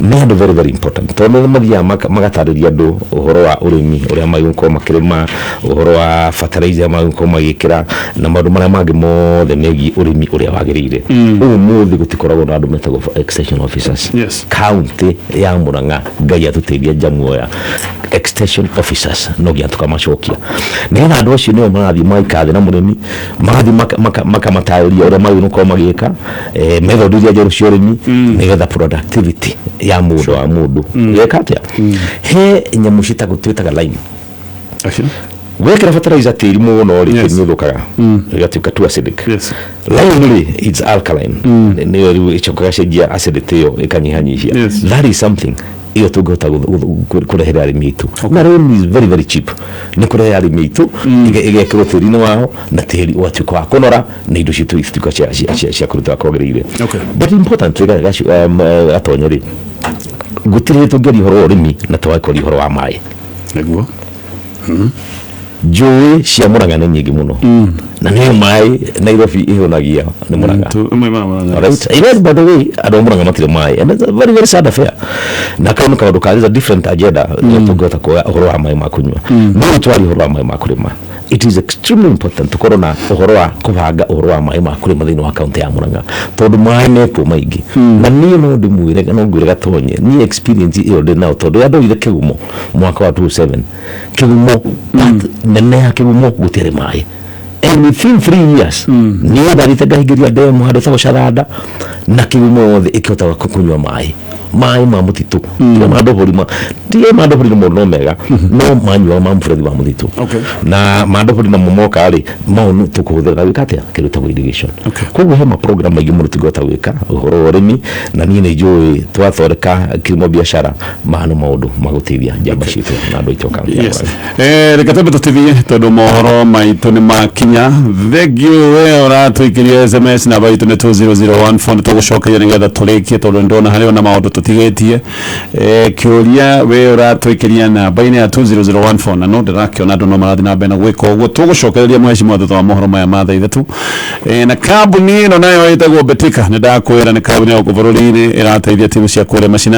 nĩ andũ very very important, tondũ nĩ mathiaga magatarĩria andũ ũhoro wa ũrĩmi, ũrĩa magĩkorwo makĩrĩma, ũhoro wa fertilizer magĩkorwo magĩkĩra, na maũndũ marĩa mangĩ mothe megiĩ ũrĩmi ũrĩa wagĩrĩire. Ũmũthĩ gũtikoragwo na andũ metagwo extension officers. County ya Murang'a, Ngai atũteithia, njamuoya extension officers no nginya tukamacokia, nĩgetha andũ acio nĩo marathiĩ magaikara thĩ na mũrĩmi, magathiĩ makamatarĩria ũrĩa magĩrĩirwo gũkorwo magĩka, method iria njerũ cia ũrĩmi, nĩgetha productivity ya mũgũnda wa mũndũ ĩgeka atĩa. He nyamũ ciĩtagwo, twĩtaga lime. Wekĩra fertilizer tĩri mũno rĩ, tĩri nĩ ũthũkaga, ĩgatuĩka too acidic. Lime rĩ, it's alkaline, nĩyo rĩu ĩcokaga cenjia acidity ĩyo, ĩkanyihanyihia. That is something ĩyo tũngĩhota kũrehera arĩmi aitũ, na lime is very very cheap, nĩ kũrehe arĩmi aitũ, ĩgekĩrwo tĩri-inĩ wao, na tĩri ũgatuĩka wa kũnora, na indo citũ ituĩka cia kũruta kwagĩrĩire. But importantly, Gatonye rĩ, gũtirĩ hĩndĩ tũngĩaria ũhoro wa ũrĩmi na twage kwaria ũhoro wa maĩ. Njũĩ cia Mũrang'a nĩ nyingĩ mũno, na nĩyo maĩ Nairobi ĩhũnagia nĩ Mũrang'a. Alright. Even by the way, andũ a Mũrang'a matirĩ maĩ, and it's a very very sad affair. Na kau nĩ kaũndũ ka, is a different agenda ĩrĩa tũngĩhota kuoya ũhoro wa maĩ ma kũnyua. No rĩu twaria ũhoro wa maĩ ma kũrĩma, it is extremely important tũkorwo na ũhoro wa kũbanga ũhoro wa maĩ ma kũrĩma thĩinĩ wa kaunti ya Murang'a, tondũ maĩ mekuo maingĩ. Na niĩ no ndĩmwĩre, no ngwĩre Gatonye, niĩ experience ĩyo ndĩ nayo, tondũ rĩrĩa ndorire Kĩgumo mwaka wa 2007, Kĩgumo, part nene ya Kĩgumo gũtiarĩ maĩ, and within 3 years niĩ ndathiĩte ngahingĩria ndemu handũ ĩtagwo Caranda, na Kĩgumo yothe ĩkĩhota kũnyua maĩ ma mũtitũ. Tiga ma ndohori, ma tiga ma ndohori nĩ no mega, no manyuaga ma mũberethi wa mũtitũ. Na ma ndohori namo moka rĩ, mau nĩ tũkũhũthĩra na gwĩka atĩa, kĩndũ ĩtagwo irrigation. Koguo he ma program maingĩ mũno tũngĩhota gwĩka ũhoro wa ũrĩmi, na niĩ nĩ njũĩ twathondeka kilimo biashara, maya nĩ maũndũ ma gũteithia njamba citũ na andũ aitũ a kaunti ya Murang'a. Reke twambe tũtithie, tondũ mohoro maitũ nĩ makinya. Thank you we ũratũikĩria SMS, namba itũ nĩ 20014. Nĩ tũgũcokeria nĩgetha tũrĩkie, tondũ nĩ ndona harĩ ona maũndũ tũtigĩtie. Kĩũria we ũratũikĩria namba-inĩ ya 20014, na no ndĩrakĩona andũ no marathiĩ na mbere na gwĩka ũguo. Tũgũcokereria, mheshimiwa, thutha wa mohoro maya ma thaa 3. Na kambuni ĩno nayo ĩtagwo Betika. Nĩ ndakwĩra nĩ kambuni ya gũkũ bũrũri-inĩ ĩrateithia timu cia kũrĩa macinani.